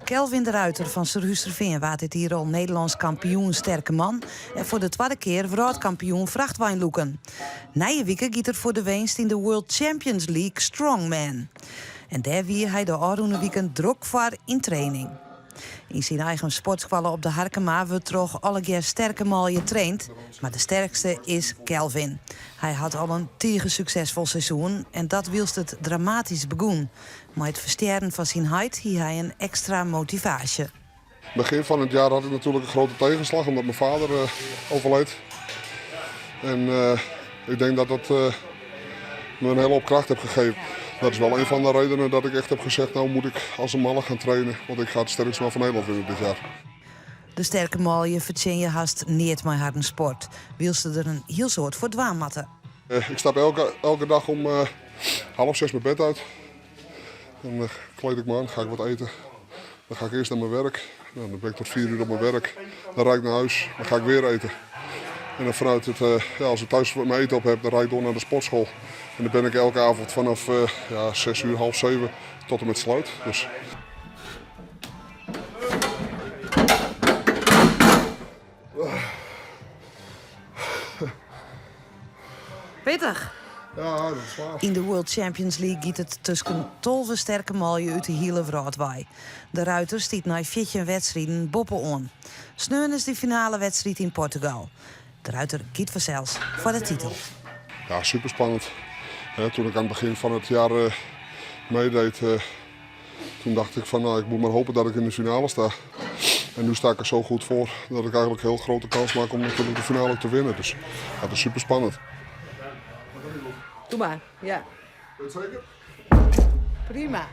Kelvin de Ruiter fan Surhústerfean waard dit jier al Nederlânsk kampioen sterke man en foar de twadde kear wrâldkampioen frachtweinlûken. Nije wike giet er foar de winst yn de World Champions League Strongman. En dêr wie hy de ôfrûne wiken drok foar yn training. Yn syn eigen sportskoalle op De Harkema wurdt troch allegear sterke manlju traind, mar de sterkste is Kelvin. Hy hat al in tige suksesfol seizoen en dat wylst it dramatysk begûn. Mei it ferstjerren fan syn heit hie hy in ekstra motivaasje. Begin van het jaar had ik natuurlijk een grote tegenslag omdat mijn vader eh, overleed. En eh, ik denk dat dat eh, me een hele hoop kracht heeft gegeven. Dat is wel een van de redenen dat ik echt heb gezegd, nou moet ik als een malle gaan trainen. Want ik ga het sterkste man van Nederland winnen dit jaar. De sterke manlju fertsjinje hast neat mei harren sport, wylst se der in hiel soad foar dwaan moatte. Ik stap elke, elke dag om 5.30 mijn bed uit. Dan kleed ik me aan, ga ik wat eten. Dan ga ik eerst naar mijn werk. Nou, dan ben ik tot 4 uur op mijn werk. Dan rijd ik naar huis, dan ga ik weer eten. En dan vanuit het, ja, als ik thuis mijn eten op heb, dan rijd ik door naar de sportschool. En dan ben ik elke avond vanaf ja, 6 uur, 6.30 tot en met sluit. Dus. Pittich. Ja, dat is waar. Yn de World Champions League giet it tusken 12 sterke manlju út de hiele wrâld wei. De Ruiter stiet nei 14 wedstriden boppe-oan. Sneon is de finale wedstriid yn Portugal. De Ruiter giet fansels foar de titel. Ja, super spannend. Toen ik aan het begin van het jaar meedeed, toen dacht ik van nou, ik moet maar hopen dat ik in de finale sta. En nu sta ik er zo goed voor dat ik eigenlijk heel grote kans maak om natuurlijk de finale te winnen. Dus dat is super spannend. Doe mar, ja. Weet zeker? Prima.